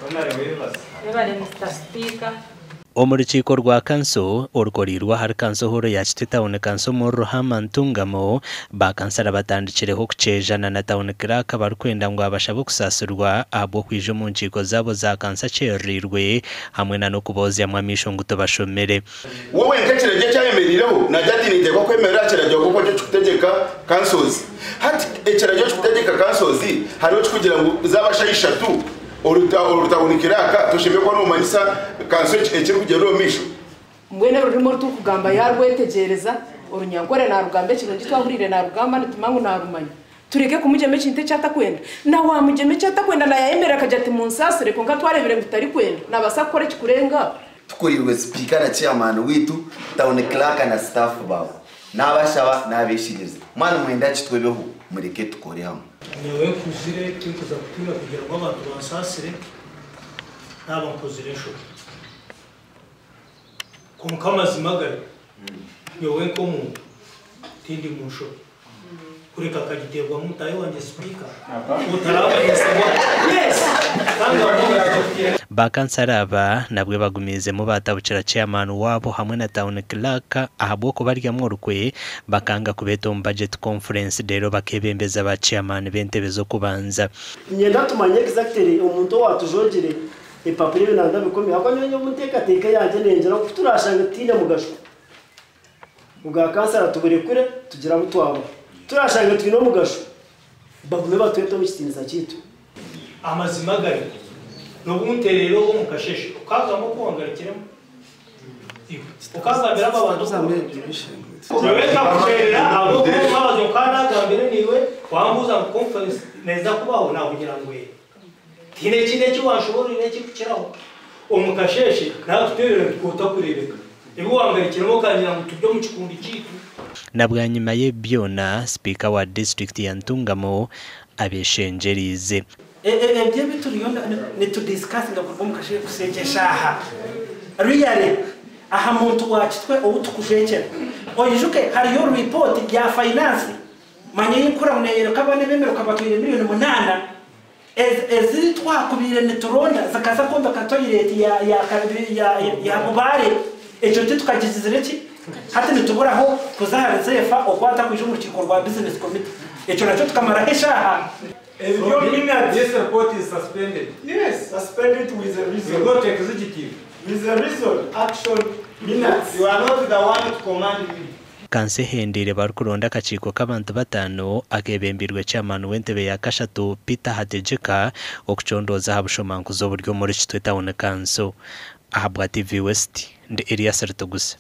Webale Mister Speaker. Omu rukiiko rwa kanso orukoreirwe ahari kanso hooro ya Kitwe Town Kanso omuri Ruhama Ntungamo, ba kansara batandikireho kukyejana na Town Clerk barikwenda ngu abashabe okusaasirwa ahabw'okwija omu nkiiko zaabo za kanso akyerereirwe hamwe na n'okuboozyamu amaisho ngu tibashomire. We wenka ekiragiro eki ayemereireho naagira ati ninteekwa kwemerera aha kiragiro nk'oku ekyo kirikutegyeka councils. Hati ekiragiro ekirikutegyeka councils hariho ekirikugira ngu zaaba shaaha ishatu orutawuni kiraaka toshemereire kuba noomanyisa kanso ekirikugyenda omu maisho. Mbwenu orurimi oru turikugamba yaarwetegyereza, Orunyankore naarugamba ekirungi twahuriire naarugamba nitumanya ngu naarumanya. Tureke kumugyema ekintu eki atakwenda. Na waamugyema eki atakwenda na yaayemerera akagira ati munsaasire kwonka twareebire ngu tarikwenda, naabaasa kukora ekikurenga aho. Tukuriirwe sipiika na chairman waitu, town clerk na staff baawe. Nabashaba nabeshegyereza. Mwana mwenda ki twebeho mureke tukore hamwe. Nyowe nkuzire tinkuza kutiina kugira ngu abantu bansaasire naaba nkozire enshobe. Kwonka amazima gari, nyowe nk'omuntu tindi mu nshobe. Kureka akagiteebwamu mutaahi wangye sipiika otarabanyisibwa. Yes! Kandi aho Ba kansara aba nabwe bagumiizemu baatabukira chairman waabo hamwe na town clerk ahabw'okubaryamu orukwe bakanga kubeeta omu budget conference reero bakeebembeza ba chairman b'entebe z'okubanza. Niinyenda tumanye exactly omuntu owaatujogire epapura ebi nanga bikumi ahabw'okuba nyowe omu nteekateeka eyangye ningira ngu ku turaashange tutaine mugasho Obwa kansara tuburekure tugire abu twabura. Turashange twine omugasho, bagume batwete omu kitiinisa kyaitu. Amazima gari, n'obu nteereire obu omu kasheshe, okaagamba oku wangarukiremu? Iwe okaagambira aba bantu oku wangarukiremu? Nyowe nkakuteerera ahabw'okuba omwabazyo nkaba naagambire naiwe, wambuuza ngu conference neeza kubaho, naakugira ngu eeh. Tihaine ekindi eki wanshobooroire ekirikukiraho. Omu kasheeshe naakuteerera nti ku otakureebeka. Ebi wangarukiremu okangira ngu turi omu kikundi kyaitu. Na bwanyima y'ebi byona, Sipiika wa disiturikiti ya Ntungamo abeshengyeriize. Ebyo ebi turiyo nitu discussinga kuruga omu kasheeshe kuhitsya egi eshaaha really aha muntu wa kitwe ou tukujwekyera. Oijuke hariyo report ya finance manya ei nkuramu neyoreka abaana ebemeruka batwaire miriyoni munaana Ezi twakubaire nituronda zikaza kwombeka toilet ya ya ya ya Bubare, ekyo titukagizire ki? Hati nituburaho kuza ahari Zeefa okwata kwija omu rukiiko rwa business committee. Ekyo nakyo tukamaraho eshaaha. Ebyo minutes. This report is suspended. Yes, suspend it with a reason. We go to executive. With a reason, action minutes. You are not the one to command me. Kanso ehendeire barikuronda akakiiko k'abantu bataano akeebembeirwe Chairman w'entebe ya kashatu Peter Hategeka okucondooza aha bushomankuzi oburi omuri Kitwe Town Council. Ahabwa TV West, ndi Elias Rutuguse.